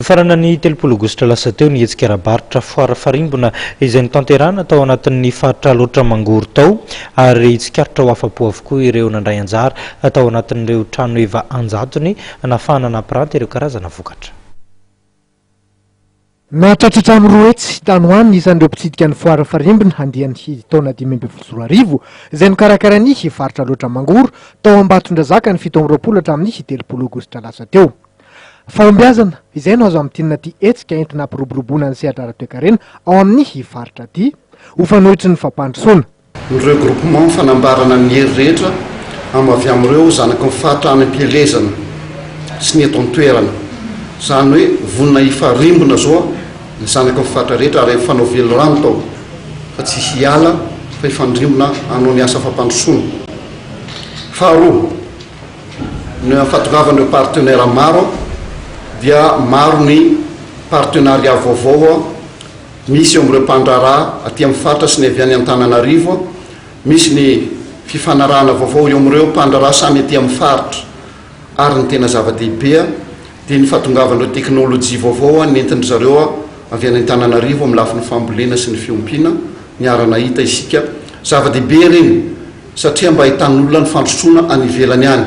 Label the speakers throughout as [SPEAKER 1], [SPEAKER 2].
[SPEAKER 1] Nifarana ny 30 aogositra lasa teo ny hetsika ara-barotra Foire Farimbona izay notanterahina tao anatin'ny faritra Alaotra Mangoro tao ary tsikaritra ho afa-po avokoa ireo nandray anjara tao anatin'ireo trano heva an-jatony nahafahana nampiranty ireo karazana vokatra.
[SPEAKER 2] Nahatratra hatramin'ny 200 tany ho any ny isan'ireo mpitsidika ny Foire Farimbona andiany taona 2015 izay nokarakarain'ny faritra Alaotra Mangoro tao Ambatondrazaka ny 27 hatramin'ny 30 aogositra lasa teo. Fahombiazana, izay no azo amintinina ity hetsika entina hampiroboroboana ny sehatra ara-toekarena ao amin'ny faritra ity, ho fanohitry ny fampandrosoana.
[SPEAKER 3] Ny regroupement fanambarana ny hery rehetra am avy amin'ireo zanaky ny faritra any am-pielezana sy ny eto an-toerana. Izany hoe vonona hifarimbona zao ny zanaky ny faritra rehetra ary mifanao velirano tao fa tsy hiala fa hifandrimbona hanao ny asa fampandrosoana. Faharoa, Ny fahatongavan'ireo partenaires maro dia maro ny partenariat vaovao misy eo amin'ireo mpandraharaha aty amin'ny faritra sy ny avy any Antananarivo, misy ny fifanarahana vaovao eo amin'ireo mpandraharaha samy aty amin'ny faritra ary ny tena zava-dehibe dia ny fahatongavan'ireo teknolojia vaovao nentin-dry zareo avy any Antananarivo amin'ny lafiny fambolena sy ny fiompiana niara-nahita isika. Zava-dehibe ireny. Satria mba ahitan'olona ny fandrosoana any ivelany any.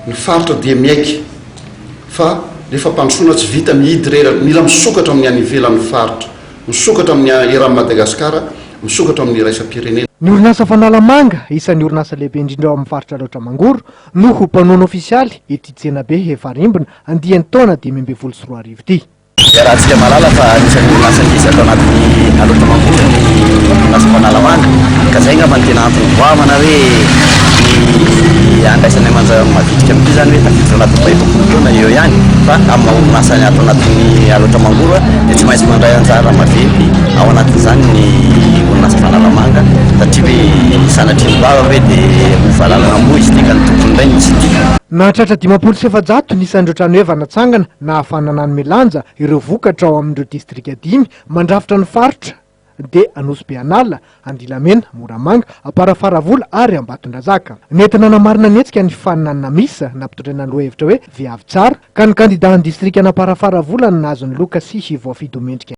[SPEAKER 3] Ny faritra dia miaiky fa le fampandrosoana tsy vita mihidy reraka, mila misokatra amin'ny any ivelan'ny faritra, misokatra amin'ny eran'i Madagasikara, misokatra amin'ny iraisam-pirenena.
[SPEAKER 2] Ny orinasa Fanalamanga, isan'ny orinasa lehibe indrindra ao amin'ny faritra Alaotra Mangoro, no ho mpanohana ofisialy ity tsenabe Farimbona andiany taona 2015 ity.
[SPEAKER 4] Iarahantsika mahalala fa anisan'ny orinasa ngeza ato anatin'ny Alaotra Mangoro ny orinasa Fanalamanga ka izay angamba no tena antony goavana hoe ny handraisanay manja mavitrika amin'ity izany hoe tafiditra anatin'ny faha-40 taona eo ihany fa amin'ny maha orinasa ato anatin'ny Alaotra Mangoro dia tsy maintsy mandray anjara maventy ao anatin'izany ny orinasa Fanalamanga satria hoe sanatria ny vava ve dia ho valalan'amboa izy ity ka ny tompony indray no tsy tia.
[SPEAKER 2] Nahatratra 450 ny isan'ireo tranoheva natsangana nahafahana nanome lanja ireo vokatra ao amin'ireo distrika dimy mandrafitra ny faritra dia Anosibe An'ala, Andilamena, Moramanga, Amparafaravola ary Ambatondrazaka. Nentina nanamarina ny hetsika ny fifaninanana Miss nampitondraina ny lohahevitra hoe Viavy tsara ka ny kandidàn'ny distrikan'Amparafaravola no nahazo ny loka sy voafidy ho mendrika.